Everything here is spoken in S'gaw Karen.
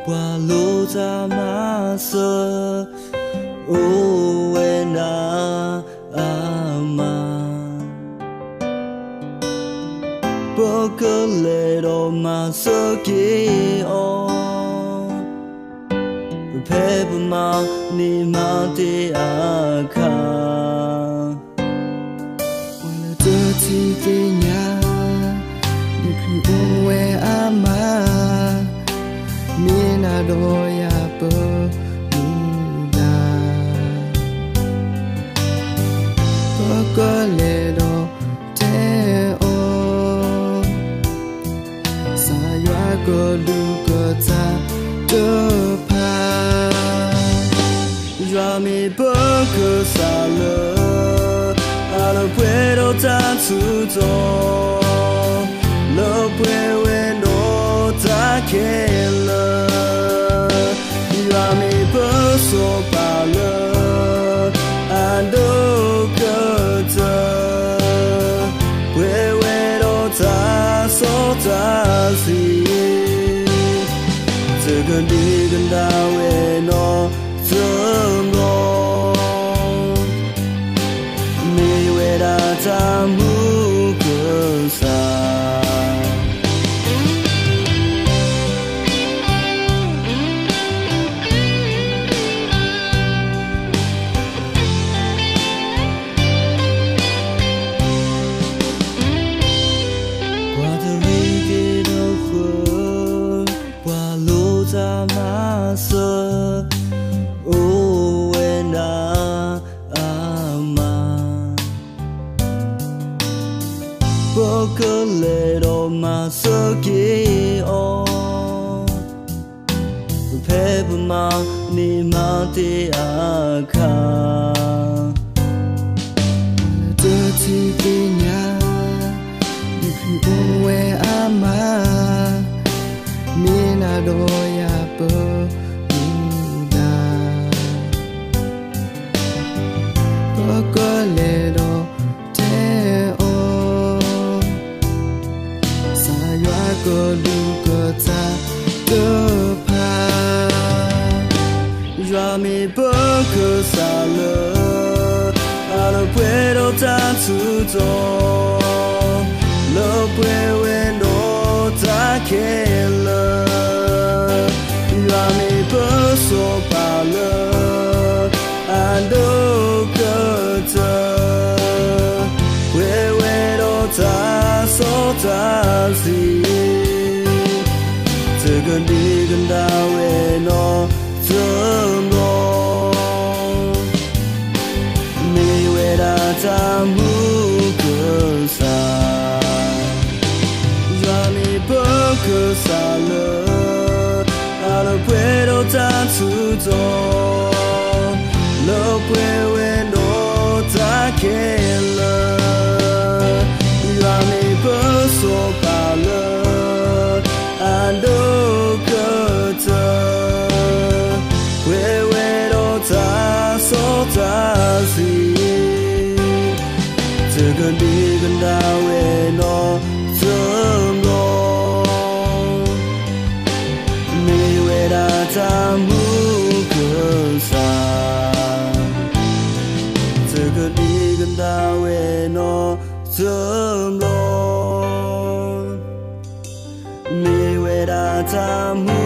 ပှၤလိၣ်တၢ်မၤစၢၤ အိၣ်ဝဲဒၣ်အါမး, ပကလဲၤဒီးမၤစၢၤက့ၤအီၤ, ဖဲပမၤန့ၢ်မၤတ့ၢ်အခါ ပှၤလၢတထံၣ်သ့ၣ်ညါ ဒ်ခရံာ်အိၣ်ဝဲအါမး, မ့ၢ်နၤဒီးယၤပမူဒါ, ပကလဲၤဒီးတဲအီၤ ကစၢ်ယွၤကဒုးကတၢ်တဖၣ်, ယွၤမ့ၢ်ပကစၢ်လၢ အလၢပှဲၤဒီးတၢ်ထူးတီၤ, လၢပှဲၤဝဲဒီးတၢ်ခဲလၢာ်, ယွၤမ့ၢ်ပစီၤပၤလၢ အဒိၣ်ကတၢၢ်, ပှဲၤဝဲဒီးတၢ်စီတၢ်ဆှံ, တကဒံကဒါဝဲနီတဘျီ, မ့ၢ်ဝဲဒၣ်တၢ်မူကစၢ်. ပှၤတရံးက့ၤဒီးဃၢ, ပှၤလိၣ်တၢ်မၤစၢၤ အိၣ်ဝဲဒၣ်အါမး, ပကလဲၤဒီးမၤစၢၤက့ၤအီၤ, ဖဲပမၤန့ၢ်မၤတ့ၢ်အခါ, ပှၤလၢတထံၣ်သ့ၣ်ညါ ဒ်ခရံာ်အိၣ်ဝဲအါမး, မ့ၢ်နၤဒီးယၤပမူဒါ, ပကလဲၤဒီးတဲအီၤ ကစၢ်ယွၤကဒုးကတၢ်တဖၣ်, ယွၤမ့ၢ်ပကစၢ်လၢ အလၢပှဲၤဒီးတၢ်ထူးတီၤ, လၢပှဲၤဝဲဒီးတၢ်ခဲလၢာ်, ယွၤမ့ၢ်ပစီၤပၤလၢ အဒိၣ်ကတၢၢ်, ပှဲၤဝဲဒီးတၢ်စီတၢ်ဆှံ, တကဒံကဒါဝဲနီတဘျီ, မ့ၢ်ဝဲဒၣ်တၢ်မူကစၢ်. ယွၤမ့ၢ်ပကစၢ်လၢ အလၢပှဲၤဒီးတၢ်ထူးတီၤ, လၢပှဲၤဝဲဒီးတၢ်ခဲလၢာ်, ယွၤမ့ၢ်ပစီၤပၤလၢ အဒိၣ်ကတၢၢ်, ပှဲၤဝဲဒီးတၢ်စီတၢ်ဆှံ, တကဒံကဒါဝဲနီတဘျီ, မ့ၢ်ဝဲဒၣ်တၢ်မူကစၢ်. တကဒံကဒါဝဲနီတဘျီ, မ့ၢ်ဝဲဒၣ်တၢ်မူ